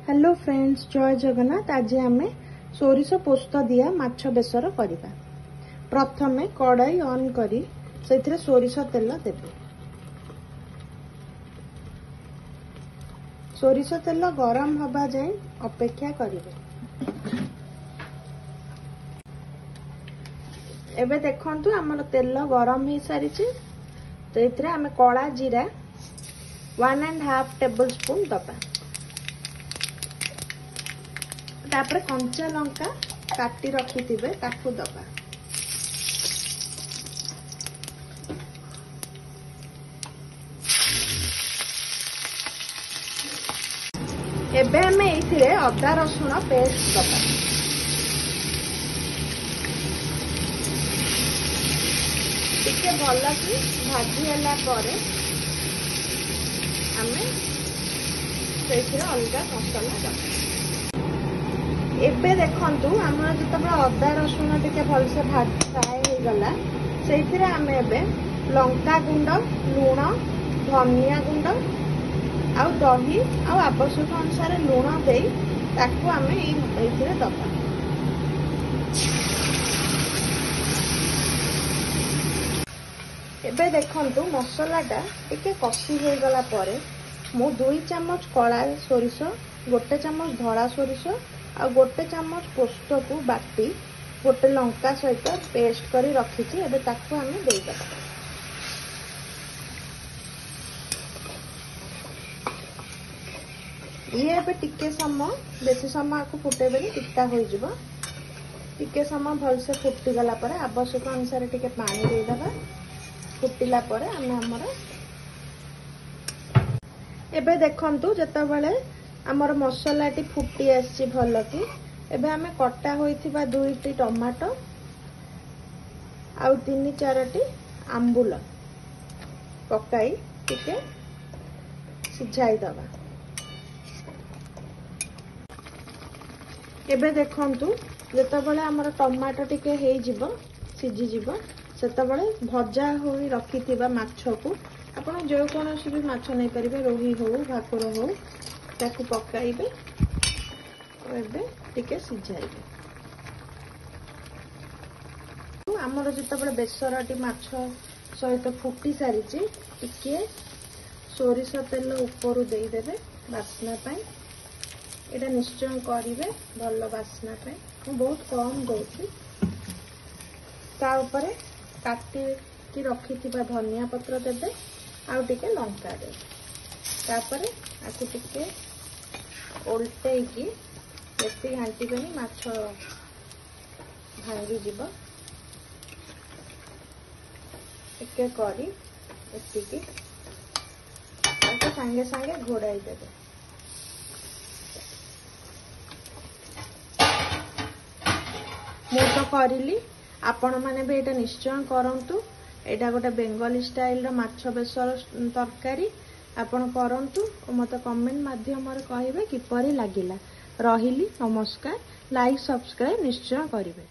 Hello friends, ଜୟ ଜଗନ୍ନାଥ। ଆଜି ଆମେ ସୋରିଷ ପୋସ୍ତ ଦିଆ ମାଛ ବେସର କରିବା। ପ୍ରଥମେ କଡ଼ାଇ ଅନ୍ କରି ସେଥିରେ ସୋରିଷ ତେଲ ଦେବେ। ସୋରିଷ ତେଲ ଗରମ ହେବା ଯାଏଁ ଅପେକ୍ଷା କରିବେ। ଏବେ ଦେଖନ୍ତୁ, ଆମର ତେଲ ଗରମ ହେଇସାରିଛି। ତ ଏଥିରେ ଆମେ କଳା ଜିରା 1.5 ଟେବୁଲ ସ୍ପୁନ୍ ଦେବା। ତାପରେ କଞ୍ଚା ଲଙ୍କା କାଟି ରଖିଥିବେ, ତାକୁ ଦବା। ଏବେ ଆମେ ଏଇଥିରେ ଅଦା ରସୁଣ ପେଷ୍ଟ ଦବା। ଟିକେ ଭଲକି ଭାଜି ହେଲା ପରେ ଆମେ ସେଇଥିରେ ଅଲଗା ମସଲା ଦବା। ଏବେ ଦେଖନ୍ତୁ, ଆମର ଯେତେବେଳେ ଅଦା ରସୁଣ ଟିକେ ଭଲସେ ଫ୍ରାଏ ହେଇଗଲା, ସେଇଥିରେ ଆମେ ଏବେ ଲଙ୍କା ଗୁଣ୍ଡ, ଲୁଣ, ଧନିଆ ଗୁଣ୍ଡ ଆଉ ଦହି ଆଉ ଆବଶ୍ୟକ ଅନୁସାରେ ଲୁଣ ଦେଇ ତାକୁ ଆମେ ଏଇଥିରେ ଦବା। ଏବେ ଦେଖନ୍ତୁ, ମସଲାଟା ଟିକେ କଷି ହେଇଗଲା ପରେ ମୁଁ 2 ଚାମଚ କଳା ସୋରିଷ, 1 ଚାମଚ ଧଳା ସୋରିଷ ଆଉ 1 ଚାମଚ ପୋସ୍ତକୁ ବାଟି ଗୋଟେ ଲଙ୍କା ସହିତ ପେଷ୍ଟ କରି ରଖିଛି, ଏବେ ତାକୁ ଆମେ ଦେଇଦେବା। ଇଏ ଏବେ ଟିକେ ସମୟ, ବେଶୀ ସମୟ ଆକୁ ଫୁଟେଇବେନି, ପିତା ହୋଇଯିବ। ଟିକେ ସମୟ ଭଲସେ ଫୁଟିଗଲା ପରେ ଆବଶ୍ୟକ ଅନୁସାରେ ଟିକେ ପାଣି ଦେଇଦେବା। ଫୁଟିଲା ପରେ ଆମେ ଆମର ଏବେ ଦେଖନ୍ତୁ, ଯେତେବେଳେ ଆମର ମସଲାଟି ଫୁଟି ଆସିଛି ଭଲକି, ଏବେ ଆମେ କଟା ହୋଇଥିବା 2ଟି ଟମାଟୋ ଆଉ 3 4ଟି ଆମ୍ବୁଲ ପକାଇ ଟିକେ ସିଝାଇଦେବା। ଏବେ ଦେଖନ୍ତୁ, ଯେତେବେଳେ ଆମର ଟମାଟୋ ଟିକେ ହେଇଯିବ, ସିଝିଯିବ, ସେତେବେଳେ ଭଜା ହୋଇ ରଖିଥିବା ମାଛକୁ, ଆପଣ ଯେକୌଣସି ବି ମାଛ ନେଇପାରିବେ, ରୋହି ହଉ, ଭାକୁର ହଉ, ତାକୁ ପକାଇବେ ଆଉ ଏବେ ଟିକେ ସିଝାଇବେ। ଆମର ଯେତେବେଳେ ବେସରଟି ମାଛ ସହିତ ଫୁଟି ସାରିଛି, ଟିକେ ସୋରିଷ ତେଲ ଉପରୁ ଦେଇଦେବେ ବାସ୍ନା ପାଇଁ। ଏଇଟା ନିଶ୍ଚୟ କରିବେ ଭଲ ବାସ୍ନା ପାଇଁ। ମୁଁ ବହୁତ କମ୍ ଦେଉଛି। ତା ଉପରେ କାଟିକି ରଖିଥିବା ଧନିଆ ପତ୍ର ଦେବେ ଆଉ ଟିକେ ଲଙ୍କା ଦେବେ। ତାପରେ ଆକୁ ଟିକେ ଓଲଟେଇକି, ବେଶୀ ଘାଣ୍ଟିବେନି, ମାଛ ଭାଙ୍ଗିଯିବ, ଟିକେ କରି ଏତିକି ତାକୁ ସାଙ୍ଗେ ସାଙ୍ଗେ ଘୋଡ଼ାଇ ଦେବେ। ମୁଁ ତ କରିଲି, ଆପଣମାନେ ବି ଏଇଟା ନିଶ୍ଚୟ କରନ୍ତୁ। ଏଇଟା ଗୋଟେ ବେଙ୍ଗଲୀ ଷ୍ଟାଇଲର ମାଛ ବେସର ତରକାରୀ। ଆପଣ କରନ୍ତୁ ଓ ମୋତେ କମେଣ୍ଟ ମାଧ୍ୟମରେ କହିବେ କିପରି ଲାଗିଲା। ରହିଲି, ନମସ୍କାର। ଲାଇକ୍, ସବସ୍କ୍ରାଇବ୍ ନିଶ୍ଚୟ କରିବେ।